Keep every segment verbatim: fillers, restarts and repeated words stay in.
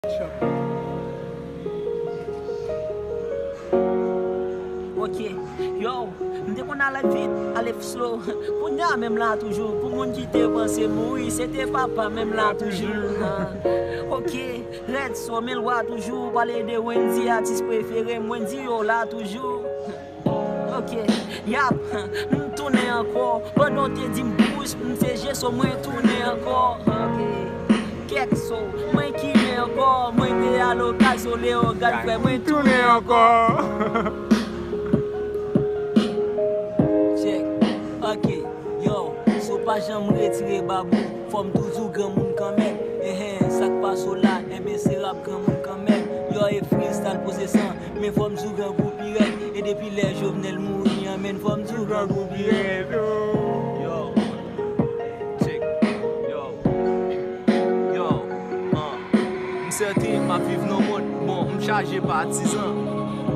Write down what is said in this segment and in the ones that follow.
Ok, yo, m te konn ale vit, ale slow. Kounye a menm la toujou, pou moun ki te panse mouri, se te papa menm la toujou. Ah. Ok, Red So, men lwa toujou, pale de Wendy, atis prefere m, Wendy yo la toujou. Ok, yap, m tounen ankò. Pandan w te di m bouch, m se je So, mwen tounen ankò. Ok, kèk So, mwen ki men ankò. Mwen te al lokal So Leogane, frè, mwen tounen ankò. Check, ok, yo, So pa janm retire babou. Fò m toujou granmoun kanmenm. Enhen, sa k pa So la, enben se rap granmoun kanmenm. Yo, e freestyle poze san. Men fò m toujou grangou pi rèd. E depi lè Jovenel mouri an, men fò m toujou grangou pi rèd. Yo, check. Yo. Yo. Ah. M sèten m ap viv nan mond. Bon, m chaje patizan.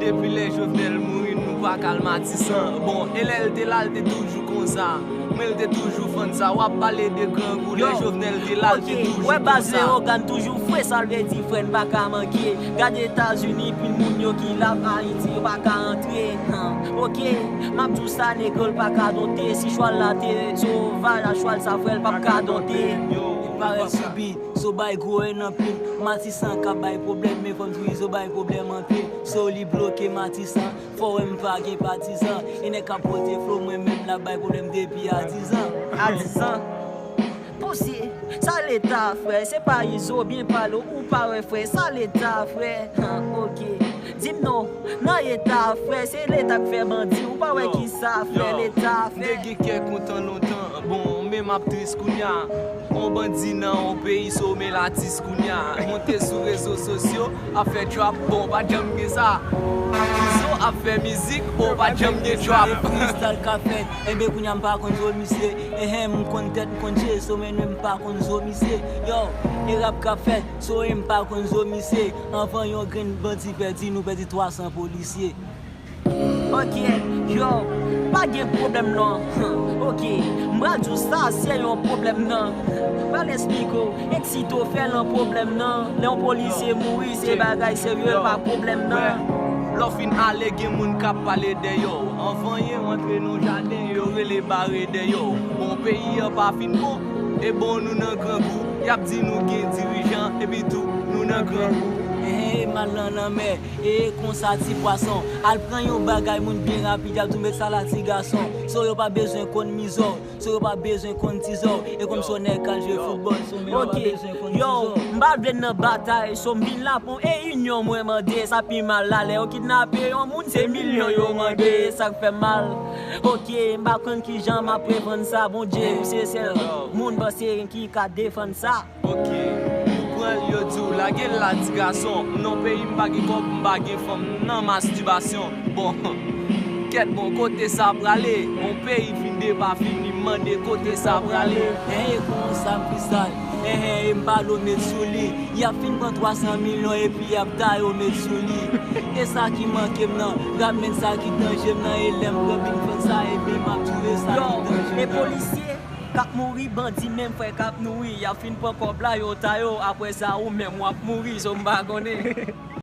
Depi lè Jovenel mouri, nou pa k al Matisan. Bon, e lè l te la, l te toujou konsa. Men l te toujou fann sa. W ap pale de grangou, lè Jovenel te la, l te toujou konsa. Yo, ok, wè baz Leogane toujou fre, sa l vle di frè n pa ka manke. Gade Etazini, pil moun yo ki la, Ayiti yo pa ka antre. Han, ok, m ap di w sa, negro l pa ka donte. Si chwal la te sovaj, a chwal sa frè l p ap ka donte. Yo, parèt sou bit, So bay gwo en anpil. Matisan k ap bay pwoblèm, men fò m di w So bay pwoblèm anpil. So li bloke Matisan. Fò wè m pa gen patizan. E nèg k ap pote flo, mwen menm l ap bay pwoblèm depi a dizan. A dizan. Poze, sa leta frè, se pa Izo byen pale, ou pa wè frè, sa leta frè. Han, ok. Di m non, nan eta frè, se leta k fè bandi, ou pa wè ki sa frè, leta frè. M te gen kè kontan lontan, bon, men m ap tris kounya. On bandi nan on peyi, So men l atis kounya. Monte sou rezo sosyo, ap fè trap, bon, pa t janm gen sa. Izo ap fè mizik, bon, pa t janm gen trap. Freestyle k ap fèt, enben kounya m pa konn So misye. Enhen, m konn tèt, m konn je, So men m pa konn So misye. Yo, e rap k ap fèt, So e m pa konn So misye. Anvan yon grenn bandi pèdi, nou pèdi twa san polisye. Ok, yo, pa gen pwoblèm non. Ok, m pral di w sa, se yon pwoblèm nan. M pral esplike w, eksite w fè lan pwoblèm nan. Lè yon polisye mouri, se bagay serye, pa pwoblèm nan. Lè w fin ale, gen moun k ap pale dèyè w. Anvan yo antre nan jaden, yo rele bare dèyè w. Bon, peyi an pa fin bon, e bon, nou nan grangou. Y ap di nou gen dirijan, epi tou, nou nan grangou. Enhen, e mal nan lanmè. E konsa ti pwason, al pran yon bagay moun byen rapid, y ap di w met sa la ti gason. So yo pa bezwen konn mizò, So yo pa bezwen konn tizò. E kòm So nèg k al jwe foutbòl, So men yo pa bezwen konn tizò. Ok, yo, m pa vle nan batay, So m vin la pou e inyon mwen mande. Sa pi mal la lè yo kidnape yon moun, se milyon yo mande, sa k fè m mal. Ok, m pa konn kijan m ap revann sa, Bondye, ou se sèl moun panse ki ka defann sa. Ok, ou pran l, yo di w lage l la ti gason. M nan peyi m pa gen kòb, m pa gen fanm, m nan mastibasyon. Bon, kèt bon, kote sa prale? Yon peyi fin depafini, m mande kote sa prale. Enhen, e konsa m freestyle. Enhen, e m pa dwe met sou li. Y ap fin pran twa san milyon epi y ap ta yo met sou li. E sa ki manke m nan, rap men sa ki danje m nan, e lè m pran big fan sa, ebyen m ap di w e sa ki danje m nan. Yo, e polisye k ap mouri, bandi menm frè k ap nouri, y ap fin pran kòb la, yo ta yo, apre sa ou menm w ap mouri, So m pa konnen.